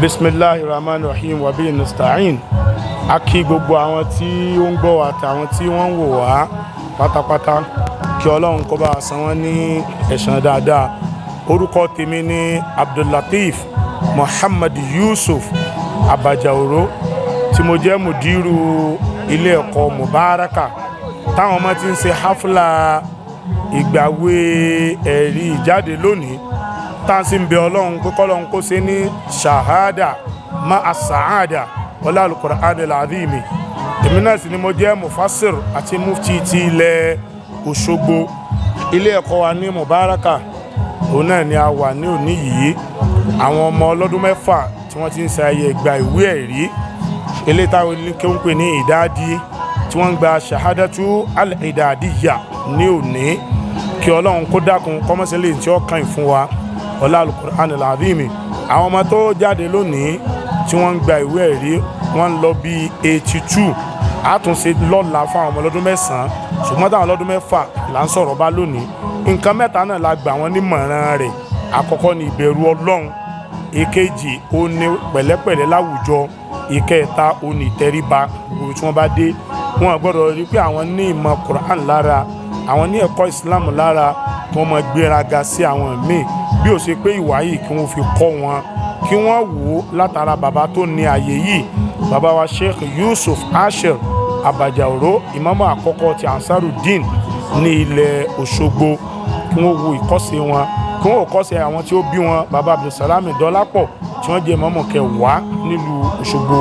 Bisimilahi Rahman Rahim wa bihi nasta'in. A kí gbogbo àwọn tí ó ń gbọ́ wa àtàwọn tí wọ́n ń wò wá pátápátá, kí Ọlọ́run kó bá san wọ́n ní ẹ̀san dáadáa. Orúkọ tèmi ní Abdullateef Muhammad Yusuf Abajaoro, tí mo jẹ́ mùdírù ilé ẹ̀kọ́ Mubaraka, táwọn ọmọ ti ń ṣe hafla ìgbàwé ẹ̀rí ìjáde lónìí, tá a sì ń bẹ Ọlọ́run pé kọ́lọ́run kó ṣe ní ṣahada ma asaada ọlá Alukur'an al-azimi. Èmi náà sì ni mo jẹ́ mufassir àti mufti ti ilẹ̀ Òṣogbo. Ilé ẹ̀kọ́ wa ní Mubaraka, òun náà ni a wà ní òní yìí. Àwọn ọmọ ọlọ́dún 6 tí wọ́n ti ń ṣe ayẹyẹ ìgbà ìwé ẹ̀rí eléyìí táwọn oníkéwú ń pè ní ìdádi, tí wọ́n ń gba ṣahadatu al-idadiyya ní òní. Kí Ọlọ́run kó dákun kọ́mọ́sílẹ̀ tí ó kàn fún wa ọlá Alukur'an al-azimi. Àwọn ọmọ tó jáde lónìí tí wọ́n ń gba ìwé ẹ̀rí, wọ́n ń lọ bí 82. Àtúnṣe lọ́la fún àwọn ọmọ ọlọ́dún 9, ṣùgbọ́n táwọn ọlọ́dún 6 là ń sọ̀rọ̀ bá lónìí. Nǹkan mẹ́ta náà la gbà wọ́n nímọ̀ràn rẹ̀. Àkọ́kọ́ ni ìbẹ̀rù Ọlọ́run, èkejì ó ní pẹ̀lẹ́pẹ̀lẹ́ láwùjọ, ìkẹta ó ní ìtẹríba. Gbogbo tí wọ́n bá dé, wọn gbọ́dọ̀ rí pé àwọn ní ìmọ̀ Quran lára, àwọn ní ẹ̀kọ́ Islam lára, kí wọ́n máa gbéraga sí àwọn míì. Bí ó ṣe pé ìwà yìí, kí wọ́n fi kọ́ wọn, kí wọ́n wò ó látara bàbá tó ní àyè yìí, bàbá wa Sheikh Yusuf Ashir Abajaoro, ìmáàmù àkọ́kọ́ ti Ansarudeen ní ilẹ̀ Òṣogbo. Kí wọ́n wo ìkọ́sẹ̀ wọn, kí wọ́n kọ́sẹ̀ àwọn tí ó bí wọn, bàbá Abdulsalami Dọ́lápọ̀, tí wọ́n jẹ́ ìmáàmù kẹwàá nílùú Òṣogbo,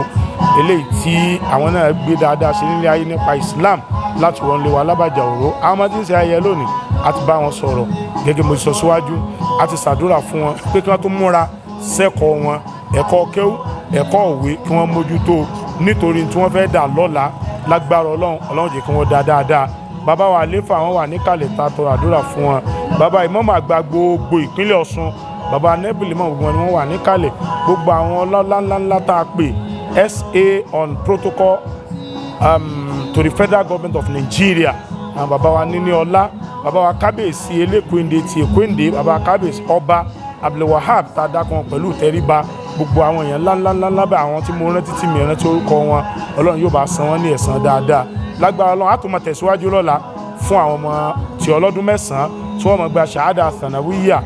eléyìí tí àwọn náà gbé dáadáa ṣe nílé ayé nípa Islam láti wọ́n lé wa lábàjá òró. Àwọn ọmọ tí ń ṣe ayẹyẹ lónìí, a ti bá wọn sọ̀rọ̀ gẹ́gẹ́ mo ti sọ síwájú, a ti ṣàdúrà fún wọn pé kí wọ́n tó múra sẹ́kọ̀ọ́ wọn, ẹ̀kọ́ kéwú, ẹ̀kọ́ òwe, kí wọ́n mójútó, nítorí tí wọ́n fẹ́ dà lọ́la. Lágbára Ọlọ́run, Ọlọ́run jẹ́ kí wọ́n dá dáadáa. Bàbá wa àléfà, wọn wà níkàlẹ̀, ta tọrọ àdúrà fún wọn. Bàbá ìmáàmù àgbà gbogbo ìpínlẹ̀ Ọ̀ṣun, bàbá nẹ́bìlì mọ̀, gbogbo wọn ni wọ́n wà níkàlẹ̀. Gbogbo àwọn ọlọ́lá ńláńlá tá a pè, SA on protocol to the Federal Government of Nigeria, àwọn bàbá wa níní ọlá, bàbá wa kábíyèsí Elékòéndé ti Èkóéndé, bàbá wa kábíyèsí Ọba Abdulwahab tá a dákan pẹ̀lú ìtẹríba, gbogbo àwọn èèyàn ńláńláńlá bá àwọn tí mo rántí tí mi rántí orúkọ wọn, Ọlọ́run yóò bá san wọ́n ní ẹ̀san dáadáa lágbára Ọlọ́run. Á tún máa tẹ̀síwájú lọ́la fún àwọn ọmọ tí ọlọ́dún 9 tí wọ́n máa gba ṣàhádà sànàwíyà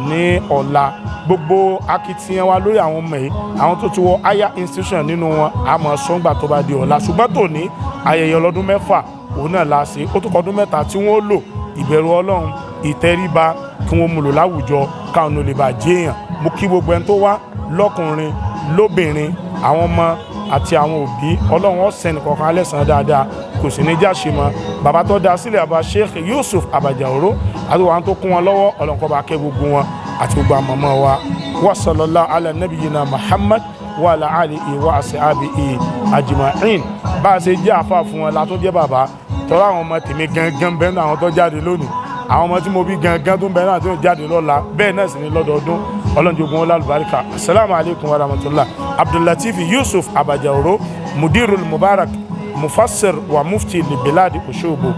ní ọ̀la. Gbogbo akitiyan wa lórí àwọn ọmọ yìí, àwọn tó ti wọ higher institution nínú wọn, a máa sọ́ngbà tó bá di ọ̀la. Ṣùgbọ́n tòní, ayẹyẹ ọlọ́dún 6 òun náà la ṣe. Ó tó kọdún 3 tí wọ́n lò. Ìbẹ̀rù Ọlọ́run, ìtẹríba, kí wọ́n mú lò láwùjọ, káwọn ò lè bá jẹ́ èèyàn. Mo kí gbogbo ẹni tó wá, lọ́kùnrin, lóbìnrin, àwọn ọmọ àti àwọn òbí. Ọlọ́run ọ̀sẹ̀ nìkọ̀ọ̀kan alẹ́sàn dáadáa, kò sì ní jáṣe mọ́. Bàbá tó dá sílẹ̀, bàbá Sheikh Yusuf Abajaoro, àti wọn tó kún wọn lọ́wọ́, Ọlọ́run kó bá kẹ́ gbogbo wọn àti gbogbo àmọ́mọ́ wa. Wa sallallahu ala nabiyyina Muhammad wa ala alihi wa ashabihi ajma'in. Bá a ṣe jẹ́ àfa fún wọn la tó jẹ́ bàbá tọ́lá. Àwọn ọmọ tèmi gangan bẹ́ẹ̀ náà, àwọn tó jáde lónìí, àwọn ọmọ tí mo bí gangan tó ń bẹ náà tó ń jáde lọ́la, bẹ́ẹ̀ náà sì ni lọ́dọọdún. Ọlọ́run jogun wọn lálùbáríkà. Asalaamu alaykum wa rahmatulah. Abdullateef Yusuf Abajaoro, mudirul Mubarak, mufassir wa mufti libiladi Osogbo.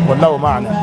Wallahu ma'ana.